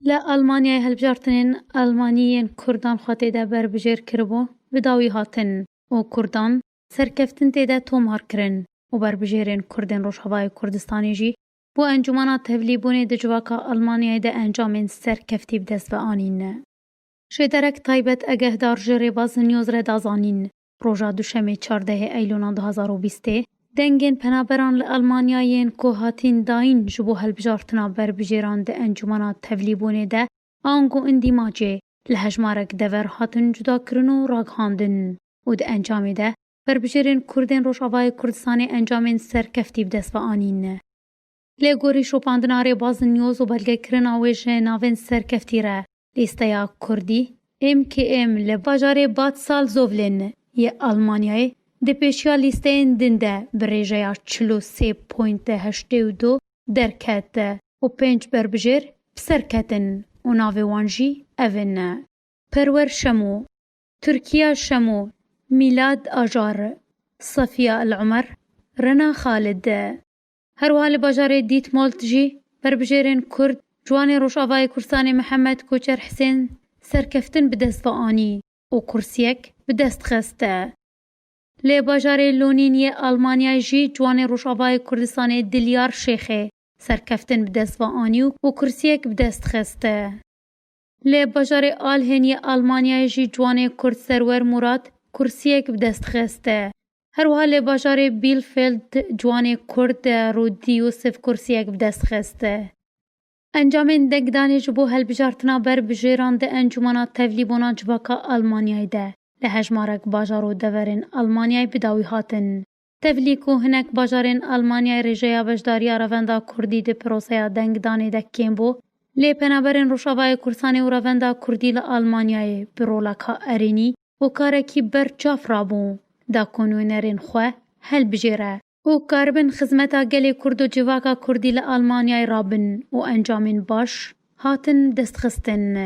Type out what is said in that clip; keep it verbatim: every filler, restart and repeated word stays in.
Li Almanyayê hilbijartinên Almanî yên Kurdan xwe tê de berbijêr kiribû, bi dawî hatin û Kurdan serkeftin tê de tomar kirin û berbijêrên Kurdên Rojavayê Kurdistanê jî bo Encûmena Tevlîbûnê di civaka Almanyayê de encamên serkeftî bi dest ve anîn. Şêderek taybet egehdar ji Rêbaz News re da zanîn, roja Duşemê çardehê Eylûna du hazar û bîstê, dengên penaberan li Almanyayê yên ku hatîn dayîn ji bo hilbijartina berbijêran di Encûmena Tevlîbûnê de ango îndîmacê li hejmarek dever hatin cudakirin û ragihandin û di encamê de berbijêrên Kurdên Rojavayê Kurdistanê encamên serkeftî bi dest ve anîn. Lê gorî şopandina Rêbaz News û belgekirina wê ji navên serkeftî re, lîsteya Kurdî M K M li bajarê Bad Salzuflen yê Almanyayê di pêşiya lîsteyên din de bi rêjeya çil û sê point heştê û du derket û pênc berbijêr bi ser ketin û navê wan jî ev in: Perwer Şemo, Tirkiya Şemo, Mîlad Acar, Safiya El Umer, Rena Xalid. Her wiha li bajarê Dîtmold jî berbijêrên Kurd, ciwanê Rojavayê Kurdistanê Mihemed Koçer Hisên serkeftin bi dest ve anî û kursiyek bi dest xist. Lê bajarê Lonîn yê Almanyayê jî ciwanê Rojavayê Kurdistanê Dilyar Şêxê serkeftin bi dest ve anî û kursiyek bi dest xist. Lê bajarê Alhên yê Almanyayê jî ciwanê Kurd Serwer Murad kursiyek bi dest xist. Her wiha lê bajarê Bielefeld ciwanê Kurd Rûdî Yûsif kursiyek bi dest xist. Encamên dengdanê ji bo hilbijartina berbijêran di Encûmena Tevlîbûna Civaka Almanyayê de li hejmarek bajar û deverên Almanyayê bi dawî hatin. Tevlî ku hinek bajarên Almanyayê rêjeya beşdariya revenda Kurdî di proseya dengdanê de kêm bû, lê penaberên Rojavayê Kurdistanê û revenda Kurdî li Almanyayê bi roleka erênî û karekî berçav rabû, da ku nûnerên xwe hilbijêre û karibin xizmeta gelê Kurd û civaka Kurdî li Almanyayê rabin û encamên baş hatin destxistin.